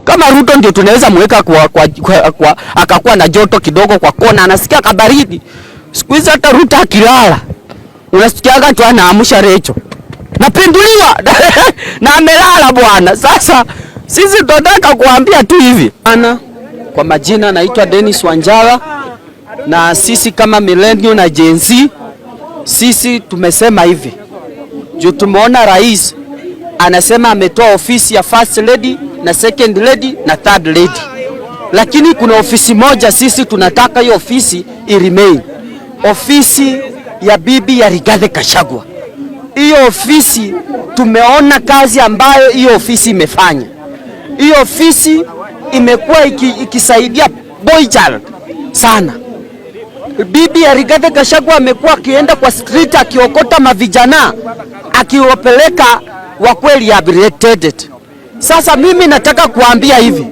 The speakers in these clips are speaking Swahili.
Kama Ruto ndio tunaweza mweka kwa akakuwa na joto kidogo kwa kona, anasikia kabaridi. Siku hizi hata Ruto akilala unasikiaga tu anaamsha Recho, napinduliwa na amelala bwana. Sasa sisi tunataka kuambia tu hivi ana, kwa majina naitwa Dennis Wanjala, na sisi kama millennial na Gen Z, sisi tumesema hivi juu tumeona rais anasema ametoa ofisi ya first lady na second lady na third lady, lakini kuna ofisi moja sisi tunataka hiyo ofisi iremain, ofisi ya bibi ya Rigathi Gachagua. Hiyo ofisi tumeona kazi ambayo hiyo ofisi imefanya. Hiyo ofisi imekuwa ikisaidia boy child sana. Bibi ya Rigathi Gachagua amekuwa akienda kwa street akiokota mavijana akiwapeleka wakuwe rehabilitated. Sasa mimi nataka kuambia hivi,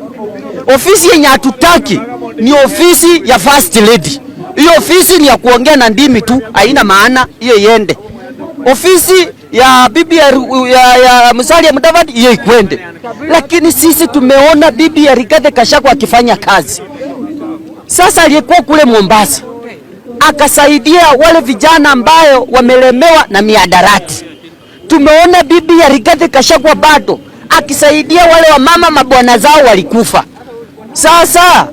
ofisi yenye hatutaki ni ofisi ya first lady. Hiyo ofisi ni ya kuongea na ndimi tu, haina maana hiyo, iende. Ofisi ya bibi ya Musalia Mudavadi hiyo ikwende, lakini sisi tumeona bibi ya Rigathi Gachagua akifanya kazi. Sasa aliyekuwa kule Mombasa akasaidia wale vijana ambayo wamelemewa na mihadarati. Tumeona bibi ya Rigathi Gachagua bado akisaidia wale wamama mabwana zao walikufa. Sasa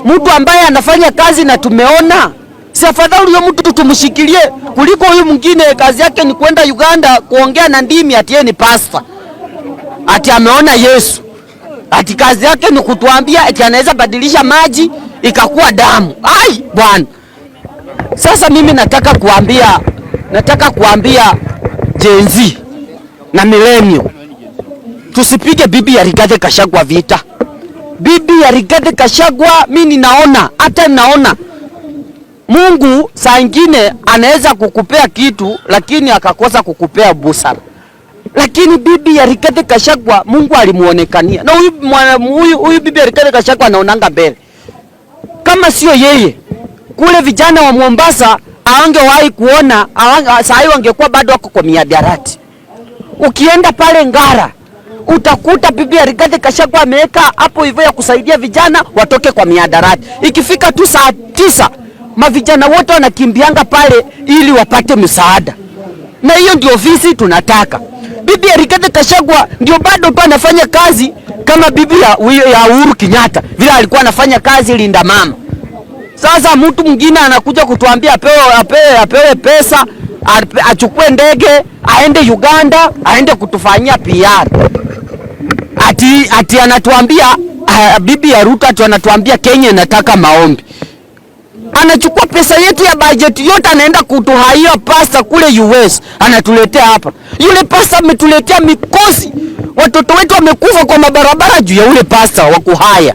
mtu ambaye anafanya kazi na tumeona, si afadhali huyo mtu tumshikilie kuliko huyu mwingine kazi yake ni kwenda Uganda kuongea na ndimi ati yeye ni pastor, ati ameona Yesu, ati kazi yake ni kutuambia ati anaweza badilisha maji ikakuwa damu. Ai bwana. Sasa mimi nataka kuambia Gen Z na millennial, tusipige bibi ya Rigathi Gachagua vita. Bibi ya Rigathi Gachagua, mi ninaona, hata naona Mungu saa ingine anaweza kukupea kitu lakini akakosa kukupea busara. Lakini bibi ya Rigathi Gachagua Mungu alimuonekania. Na huyu bibi ya Rigathi Gachagua anaonanga mbele. Kama sio yeye, kule vijana wa Mombasa hawangewahi kuona, saa hii wangekuwa bado wako kwa mihadarati. Ukienda pale Ngara utakuta bibi ya Rigathi Gachagua ameweka hapo hivyo ya kusaidia vijana watoke kwa mihadarati. Ikifika tu saa 9 mavijana wote wanakimbianga pale ili wapate msaada, na hiyo ndio ofisi tunataka. Bibi ya Rigathi Gachagua ndio bado tu anafanya kazi kama bibi ya Uhuru Kenyatta vile alikuwa anafanya kazi Linda Mama. Sasa mtu mwingine anakuja kutuambia apewe pesa achukue ndege aende Uganda aende kutufanyia PR. Ati anatuambia bibi ya Ruto ati anatuambia Kenya inataka maombi. Anachukua pesa yetu ya budget yote anaenda kutuhire pasta kule US, anatuletea hapa. Yule pasta ametuletea mikosi. Watoto wetu wamekufa kwa mabarabara juu ya ule pasta wa kuhire.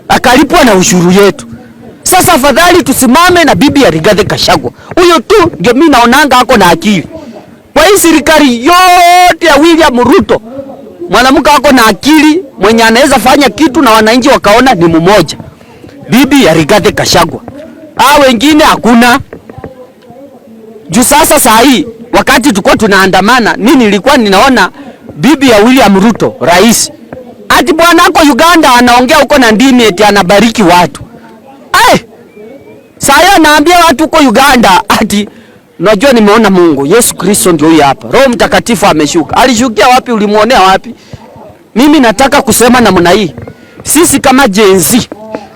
Akalipwa na ushuru yetu. Sasa afadhali tusimame na bibi ya Rigathi Gachagua. Huyo tu ndio mimi naonanga ako na akili. Kwa hii serikali yote ya William Ruto, mwanamke ako na akili mwenye anaweza fanya kitu na wananchi wakaona ni mmoja. Bibi ya Rigathi Gachagua. Ah, wengine hakuna. Juu sasa saa hii wakati tulikuwa tunaandamana, mimi nilikuwa ninaona bibi ya William Ruto rais, ati bwana ako Uganda anaongea huko na ndimi eti anabariki watu. Ai! Saa hiyo anaambia watu huko Uganda ati unajua nimeona Mungu, Yesu Kristo ndio huyu hapa. Roho Mtakatifu ameshuka. Alishukia wapi? Ulimuonea wapi? Mimi nataka kusema namna hii. Sisi kama Gen Z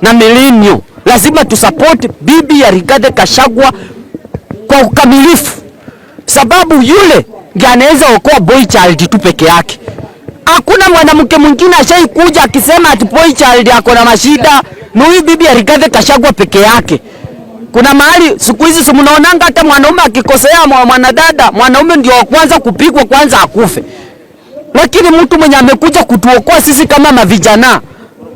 na millennial lazima tusupport bibi ya Rigathi Gachagua kwa ukamilifu, sababu yule ndiye anaweza okoa boy child tu peke yake. Hakuna mwanamke mwingine ashaikuja akisema ati boy child ako na mashida. Ni huyu bibi ya Rigathi Gachagua peke yake. Kuna mahali siku hizi si mnaonanga hata mwanaume akikosea mwanadada, mwanaume ndio wa kwanza kupigwa kwanza akufe. Lakini mtu mwenye amekuja kutuokoa sisi kama mavijana,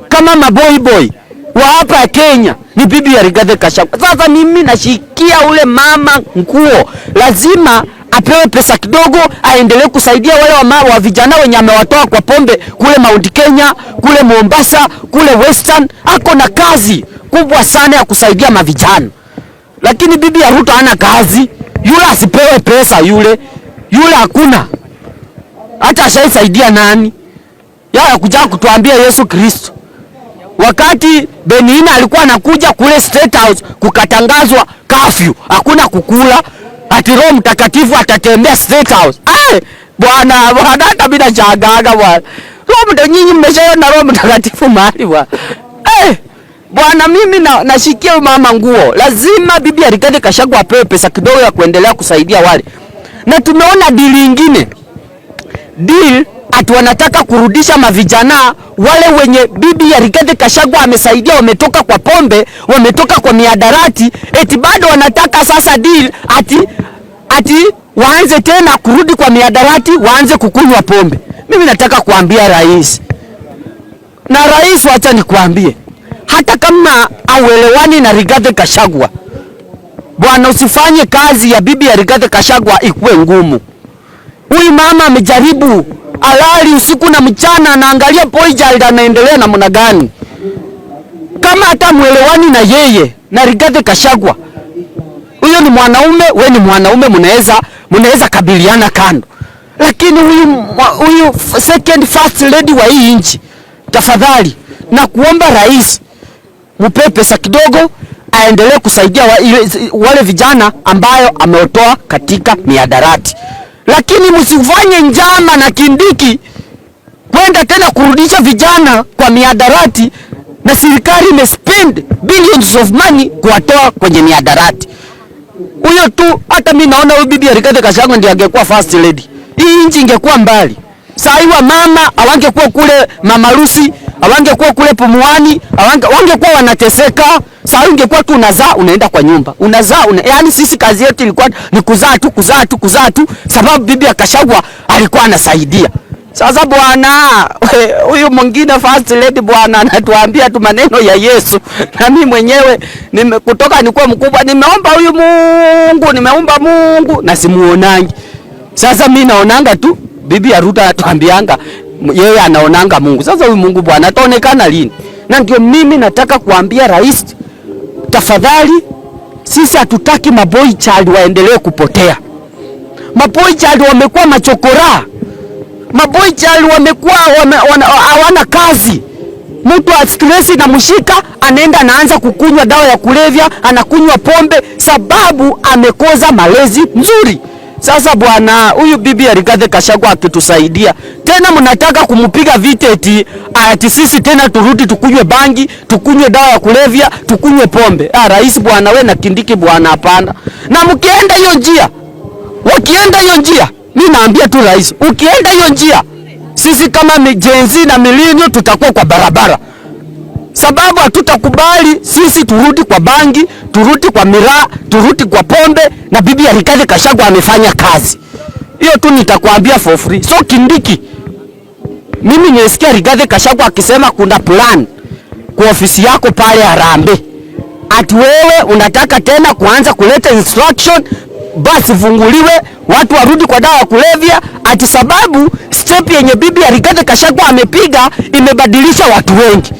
kama maboy boy wa hapa Kenya ni bibi ya Rigathi Gachagua. Sasa mimi nashikia ule mama nguo, lazima apewe pesa kidogo, aendelee kusaidia wale wa vijana wenye amewatoa kwa pombe kule Mount Kenya, kule Mombasa, kule Western. Ako na kazi kubwa sana ya kusaidia mavijana, lakini bibi ya Ruto hana kazi. Yule asipewe pesa yule, yule hakuna hata ashaisaidia nani? Ya kuja kutuambia Yesu Kristo. Wakati Benny Hinn alikuwa anakuja kule State House, kukatangazwa curfew, hakuna kukula, ati Roho Mtakatifu atatembea State House. Ai, bwana bwana, hata bila chagaga bwana. Roho Mtakatifu, nyinyi mmeshaona Roho Mtakatifu mahali bwana? Eh, bwana, mimi nashikia mama nguo. Lazima bibi ya Rigathi Gachagua apewe pesa kidogo ya kuendelea kusaidia wale. Na tumeona deal ingine. Deal ati wanataka kurudisha mavijana wale wenye bibi ya Rigathi Gachagua amesaidia, wametoka kwa pombe, wametoka kwa mihadarati, eti bado wanataka sasa deal ati waanze tena kurudi kwa mihadarati, waanze kukunywa pombe. Mimi nataka kuambia rais, na rais, wacha nikuambie, hata kama auelewani na Rigathi Gachagua, bwana, usifanye kazi ya bibi ya Rigathi Gachagua ikuwe ngumu. Huyu mama amejaribu alali usiku na mchana, anaangalia boy child anaendelea namna gani. Kama hata mwelewani na yeye na Rigathi Gachagua, huyo ni mwanaume, we ni mwanaume, mnaweza kabiliana kando, lakini huyu second first lady wa hii nchi, tafadhali na kuomba rais, mpe pesa kidogo aendelee kusaidia wale vijana ambayo ameotoa katika mihadarati, lakini msifanye njama na Kindiki kwenda tena kurudisha vijana kwa mihadarati, na serikali imespend billions of money kuwatoa kwenye mihadarati. Huyo tu, hata mi naona huyu bibi Rigathi Gachagua ndiye angekuwa first lady, hii nchi ingekuwa mbali. Saa hii wamama hawangekuwa kule Mama Lucy, hawangekuwa kule Pumwani, wangekuwa wanateseka. Saa hii ungekuwa tu unazaa unaenda kwa nyumba, unazaa yaani sisi kazi yetu ilikuwa ni kuzaa tu, kuzaa tu, kuzaa tu, sababu bibi Gachagua alikuwa anasaidia. Sasa bwana, huyu mwingine first lady bwana anatuambia tu maneno ya Yesu. Na mimi mwenyewe kutoka nikuwa mkubwa nimeomba huyu Mungu, nimeomba Mungu na simuonangi. Sasa mimi naonanga tu bibi ya Ruto anatuambianga yeye anaonanga Mungu. Sasa huyu Mungu bwana ataonekana lini? Na ndio mimi nataka kuambia rais, tafadhali, sisi hatutaki maboy child waendelee kupotea. Maboy child wamekuwa machokora. Maboy child wamekuwa hawana kazi. Mtu stress na mshika, anaenda anaanza kukunywa dawa ya kulevya, anakunywa pombe sababu amekosa malezi mzuri. Sasa bwana, huyu bibi ya Rigathi Gachagua akitusaidia tena, mnataka kumpiga vita ati sisi tena turudi tukunywe bangi, tukunywe dawa ya kulevya, tukunywe pombe. Ah, rais bwana, we na Kindiki bwana, hapana. Na mkienda hiyo njia, wakienda hiyo njia, mi naambia tu rais, ukienda hiyo njia, sisi kama Gen Z na millennial tutakuwa kwa barabara, sababu hatutakubali sisi turudi kwa bangi, turudi kwa miraa, turudi kwa pombe, na bibi ya Rigathi Gachagua amefanya kazi hiyo tu, nitakwambia for free. So Kindiki, mimi nilisikia Rigathi Gachagua akisema kuna plan kwa ofisi yako pale Harambee, ati wewe unataka tena kuanza kuleta instruction basi funguliwe watu warudi kwa dawa ya kulevya, ati sababu step yenye bibi ya Rigathi Gachagua amepiga imebadilisha watu wengi.